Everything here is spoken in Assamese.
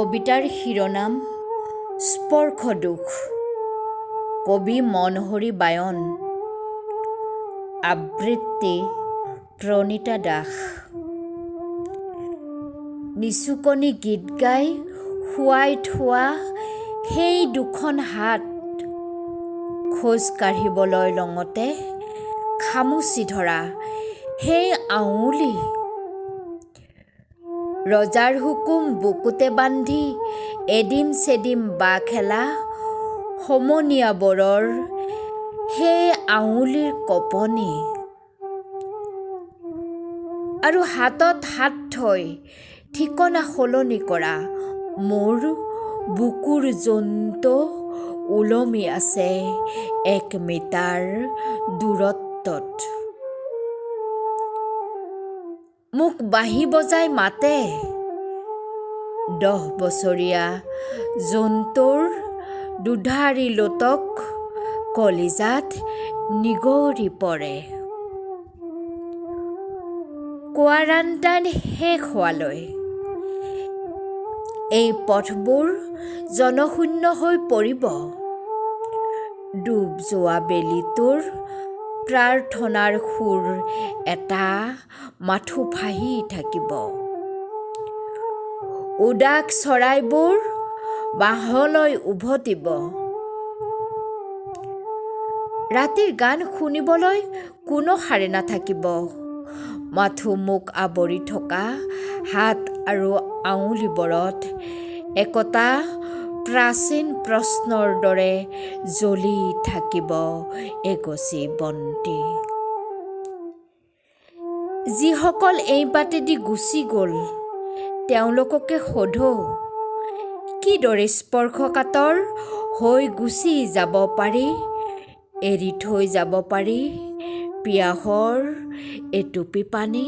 কবিতাৰ শিৰোনাম স্পৰ্শ দুখ। কবি মনহৰি বায়ন। আবৃত্তি প্ৰণীতা দাস। নিচুকনি গীত গাই শুৱাই থোৱা সেই দুখন হাত খোজ কাঢ়িবলৈ লওঁতে খামুচি ধৰা সেই আঙুলি, ৰজাৰ হুকুম বুকুতে বান্ধি এদিম চেদিম বা খেলা সমনীয়াবোৰৰ সেই আঙুলিৰ কঁপনি, আৰু হাতত হাত থৈ ঠিকনা সলনি কৰা মোৰ বুকুৰ জোনটো ওলমি আছে 1 মিটাৰ দূৰত্বত। মোক বাঁহী বজাই মাতে। 10 বছৰীয়া জোনটোৰ দুধাৰি লোতক কলিজাত নিগৰি পৰে। কোৱাৰাণ্টাইন শেষ হোৱালৈ এই পথবোৰ জনশূন্য হৈ পৰিব। ডুব যোৱা বেলিটোৰ প্ৰাৰ্থনাৰ সুৰ এটা মাথোঁ ভাহি থাকিব। উদাস চৰাইবোৰ বাহলৈ উভতিব। ৰাতিৰ গান শুনিবলৈ কোনো সাৰে নাথাকিব। মাথোঁ মোক আৱৰি থকা হাত আৰু আঙুলিবোৰত একোটা প্ৰাচীন প্ৰশ্নৰ দৰে জ্বলি থাকিব এগছি বন্তি। যিসকল এই বাটেদি গুচি গ'ল, তেওঁলোককে সোধো, কিদৰে স্পৰ্শকাতৰ হৈ গুচি যাব পাৰি, এৰি থৈ যাব পাৰি পিয়াহৰ এটুপি পানী?